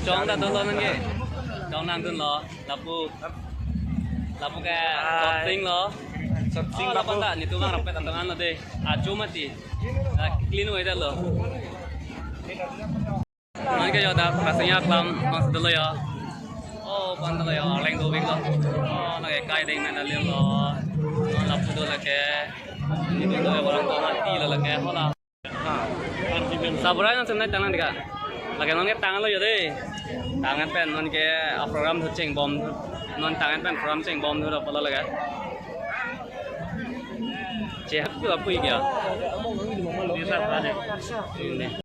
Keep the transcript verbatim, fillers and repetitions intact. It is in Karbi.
Chong ta dolo nangke. Chong nangdunlo. Lapu. Lapu ke. Hai. Chopsing lo. Chopsing. Oh, lapu. Lapu ta netum abang rapet atong anlo de. Ajo mati. Ah, clean wai dalo. Nangke yo dak rasanya kelam mas dolo yo. Oh, pan dolo yo, leng dovek lo. Oh, nangke kai deng nang alim lo. Oh, lapu do lake. Ini do ya orang tua mati lo lake. Hola. Saburai nang senai tangan dika. Lake nonke tangan lo yo de. Tangan pen nonke program tu chengbom. Non tangan pen program chengbom tu apa lo lake. Cek tu apa ya? Ini.